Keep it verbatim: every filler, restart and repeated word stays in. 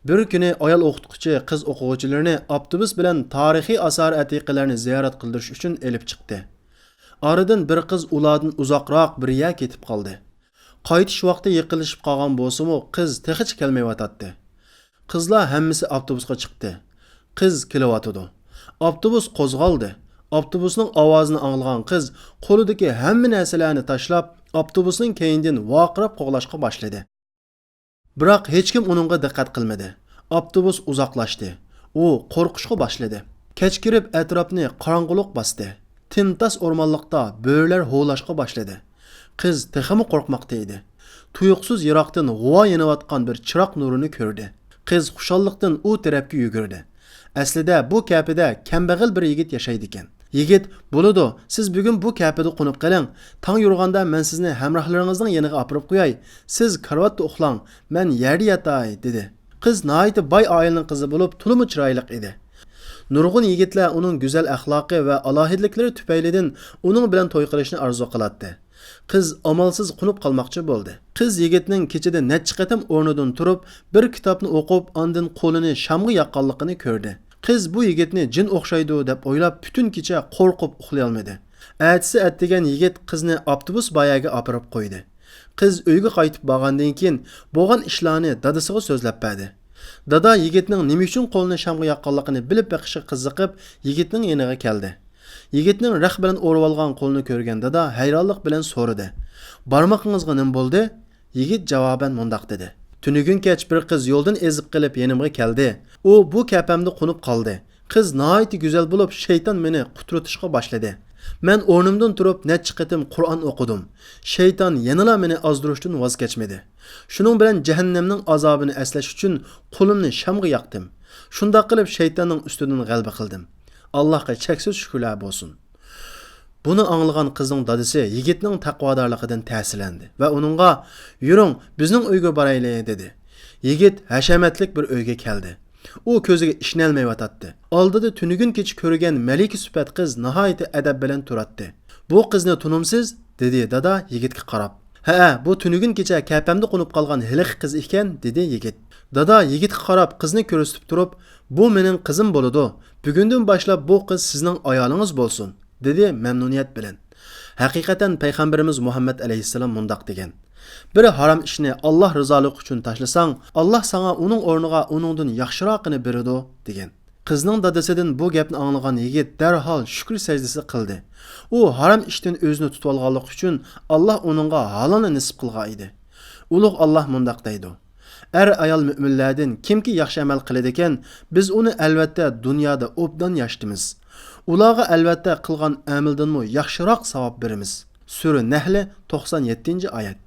بىر كۈنى ئايال ئوقۇتقۇچى قىز ئوقۇغۇچىلىرىنى ئاپتوبۇس بىلەن تارىخىي ئاسار-ئەتىقىلەرنى زىيارەت قىلدۇرۇش ئۈچۈن ئېلىپ چىقتى. ئارىدىن بىر قىز ئۇلاردىن ئۇزاقراق بىر يەرگە كېتىپ قالدى. قايتىش ۋاقتى يېقىنلىشىپ قالغان بولسىمۇ، قىز تېخىچە كەلمەيۋاتاتتى. قىزلار ھەممىسى ئاپتوبۇسقا چىقتى. قىز كېلىۋاتىدۇ. ئاپتوبۇس قوزغالدى. ئاپتوبۇسنىڭ ئاۋازىنى ئاڭلىغان قىز قولىدىكى ھەممە نەرسىلەرنى تاشلاپ، ئاپتوبۇسنىڭ كەينىدىن ۋارقىراپ قوغلاشقا باشلىدى. بىراق ھېچكىم ئۇنىڭغا دىققەت قىلمىدى. ئاپتوبۇس ئۇزاقلاشتى. ئۇ قورقۇشقا باشلىدى. كەچ كىرىپ ئەتراپنى قاراڭغۇلۇق باستى. تىمتاس ئورمانلىقتا بۆرىلەر ھۇۋلاشقا باشلىدى. قىز تېخىمۇ قورقماقتا ئىدى. تۇيۇقسىز يىراقتىن غۇۋا يېنىۋاتقان بىر چىراغ نۇرىنى كۆردى. قىز خۇشاللىقتىن ئۇ تەرەپكە يۈگۈردى. ئەسلىدە بۇ كەپىدە كەمبەغەل بىر يىگىت ياشايدىكەن. يىگىت، بولىدۇ، سىز بۈگۈن بۇ كەپىدە قونۇپ قېلىڭ. تاڭ يورۇغاندا مەن سىزنى ھەمراھلىرىڭىزنىڭ يېنىغا ئاپىرىپ قوياي. سىز كارىۋاتتا ئۇخلاڭ، مەن يەردە ياتاي، دېدى. قىز ناھايىتى باي ئائىلىنىڭ قىزى بولۇپ، تولىمۇ چىرايلىق ئىدى. نۇرغۇن يىگىتلەر ئۇنىڭ گۈزەل ئەخلاقى ۋە ئالاھىدىلىكلىرى تۈپەيلىدىن ئۇنىڭ بىلەن توي قىلىشنى ئارزۇ قىلاتتى. قىز ئامالسىز قونۇپ قالماقچى بولدى. قىز يىگىتنىڭ كېچىدە نەچچە قېتىم ئورنىدىن تۇرۇپ، بىر كىتابنى ئوقۇپ، ئاندىن قولىنى شامغا ياققانلىقىنى كۆردى. قىز بۇ يىگىتنى جىن ئوخشايدۇ دەپ ئويلاپ، پۈتۈن كېچە قورقۇپ ئۇخلىيالمىدى. ئەتىسى ئەتىگەن يىگىت قىزنى ئاپتوبۇس بايەرگە ئاپىرىپ قويدى. قىز ئۆيگە قايتىپ بارغاندىن كېيىن، بولغان ئىشلارنى دادىسىغا سۆزلەپ بەردى. دادا يىگىتنىڭ نېمە ئۈچۈن قولىنى شامغا ياققانلىقىنى بىلىپ بېقىشقا قىزىقىپ، يىگىتنىڭ يېنىغا كەلدى. يىگىتنىڭ رەخ بىلەن ئورىۋالغان قولىنى كۆرگەن دادا ھەيرانلىق بىلەن سورىدى: «بارمىقىڭىزغا نېمە بولدى؟» يىگىت جاۋابەن مۇنداق دېدى: «تۈنۈگۈن كەچ بىر قىز يولدىن ئېزىپ قېلىپ يېنىمغا كەلدى. ئۇ بۇ كەپەمدە قونۇپ قالدى. قىز ناھايىتى گۈزەل بولۇپ، شەيتان مېنى قۇترىتىشقا باشلىدى. مەن ئورنۇمدىن تۇرۇپ نەچچە قېتىم قۇرئان ئوقۇدۇم. شەيتان يەنىلا مېنى ئازدۇرۇشتىن ۋاز كەچمىدى. شۇنىڭ بىلەن جەھەننەمنىڭ ئازابىنى ئەسلەش ئۈچۈن قولۇمنى شامغا ياقتىم. شۇنداق قىلىپ شەيتاننىڭ ئۈستىدىن غەلىبە قىلدىم. ئاللاھقا چەكسىز شۈكۈرلەر بولسۇن.» بۇنى ئاڭلىغان قىزنىڭ دادىسى يىگىتنىڭ تەقۋادارلىقىدىن تەسىرلەندى ۋە ئۇنىڭغا: «يۈرۈڭ، بىزنىڭ ئۆيگە بارايلى» دېدى. يىگىت ھەشەمەتلىك بىر ئۆيگە كەلدى. ئۇ كۆزىگە ئىشىنەلمەيۋاتاتتى. ئالدىدا تۈنۈگۈن كېچە كۆرگەن مەلىكە سۈپەت قىز ناھايىتى ئەدەپ بىلەن تۇراتتى. «بۇ قىزنى تونۇمسىز؟» دېدى دادا يىگىتكە قاراپ. «ھەئە، بۇ تۈنۈگۈن كېچە كەپەمدە قونۇپ قالغان ھېلىقى قىز ئىكەن» دېدى يىگىت. دادا يىگىتكە قاراپ قىزنى كۆرسىتىپ تۇرۇپ: «بۇ مېنىڭ قىزىم بولىدۇ. بۈگۈندىن باشلاپ بۇ قىز سىزنىڭ ئايالىڭىز بولسۇن» دېدى مەمنۇنىيەت بىلەن. ھەقىقەتەن پەيغەمبىرىمىز مۇھەممەد ئەلەيھىسسالام مۇنداق دېگەن: «بىر ھارام ئىشنى ئاللاھ رىزالىقى ئۈچۈن تاشلىساڭ، ئاللاھ ساڭا ئۇنىڭ ئورنىغا ئۇنىڭدىن ياخشىراقىنى بېرىدۇ» دېگەن. قىزنىڭ دادىسىدىن بۇ گەپنى ئاڭلىغان يىگىت دەرھال شۈكۈر سەجدىسى قىلدى. ئۇ ھارام ئىشتىن ئۆزىنى تۇتۇۋالغانلىقى ئۈچۈن ئاللاھ ئۇنىڭغا ھالالنى نېسىپ قىلغان ئىدى. ئۇلۇغ ئاللاھ مۇنداق دەيدۇ: «ئەر-ئايال مۆمىنلەردىن كىمكى ياخشى ئەمەل قىلىدىكەن، بىز ئۇنى ئەلۋەتتە دۇنيادا ئوبدان ياشىتىمىز. ئۇلارغا ئەلۋەتتە قىلغان ئەمىلىدىنمۇ ياخشىراق ساۋاب بېرىمىز.» سۈرە نەھلى، توقسان يەتتىنچى ئايەت.